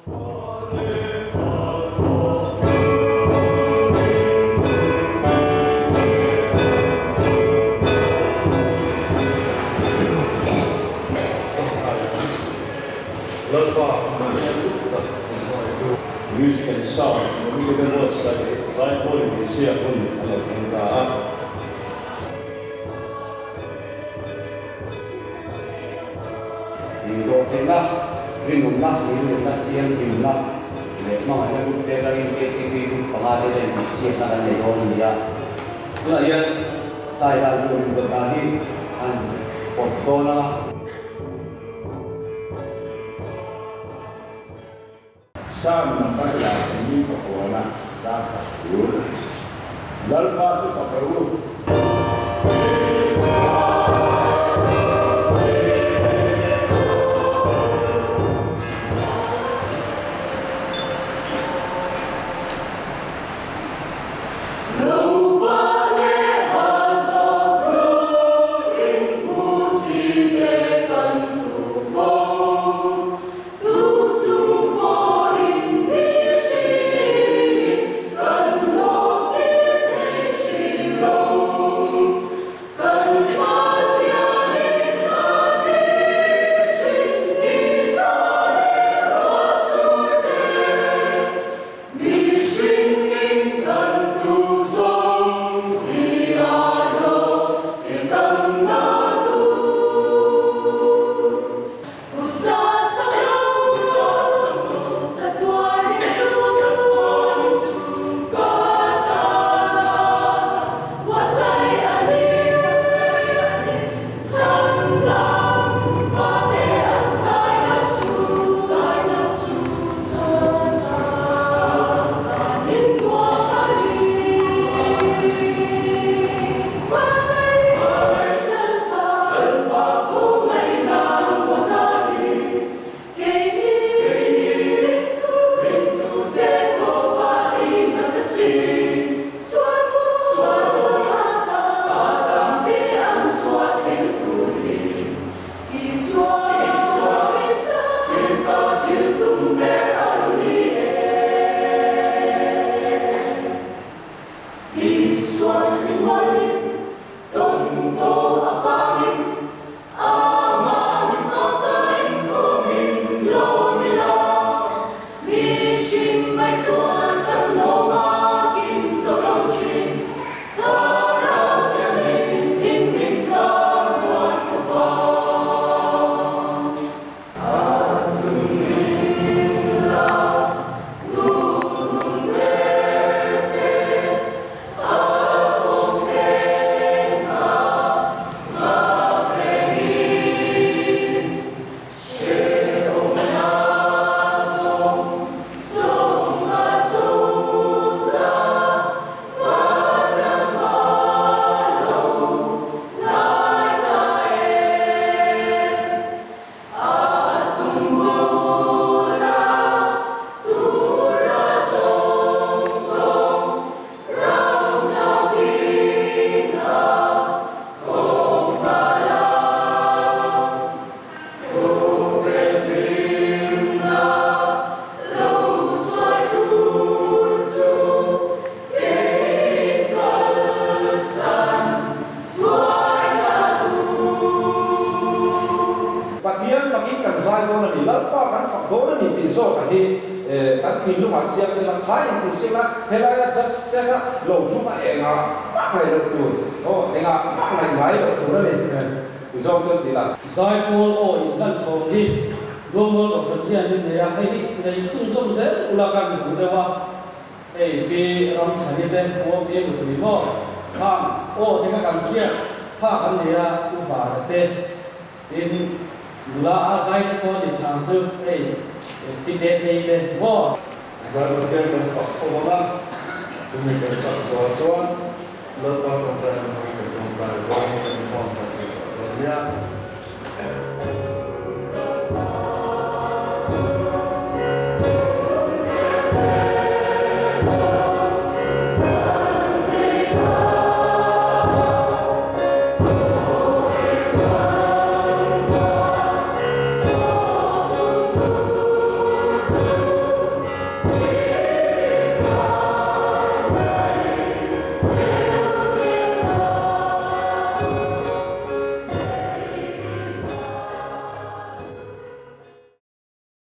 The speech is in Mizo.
Lalpa hmangaihtu tak hmangaihtu. Music and Sound Community buatsaih Zaipawl intihsiak hun a lo thleng ta a. I dawhtheihna, rinawmna, ngilneihna, thianghlimna leh hmangaihna group te atangin KTP group panga te atangin intihsiakna kan nei dawn a ni a. Tunah hian sai dan tur inpawt dan hi an pawt dawn a. Psalm number la sawmli pakuana zar khat tur Lalpa chu fak rawh u. Pathian fakin kan zai dawn a ni, Lalpa kan fak dawn a ni tih zawk a hi kan thinlungah chiang sela, kha in ti sela, helaia judge te kha lo thu kha engah mah ngaih loh tur, aw engah mah ngaih ngai loh tur a ni ti zawk chuan ti la. Zaipawl aw inhlan chhawng hi Luangmual Kohhran hian in nei a, hei hi nei chhunzawm zel ula kan hmu deuh a, Hei pi Ramchhani te pawh pi nupui maw khang aw te kha kan hriat kha kan nei a u Vara te tin nula a zai te pawh ni phang chu hei pi Tetei te maw. Zai Pathian kan fak kho vang a, tumi kan sak zual chuan Lalpa tawngtai na hmangin kan tawngtai dawn kan inkhawm that thei tawh dawn nia.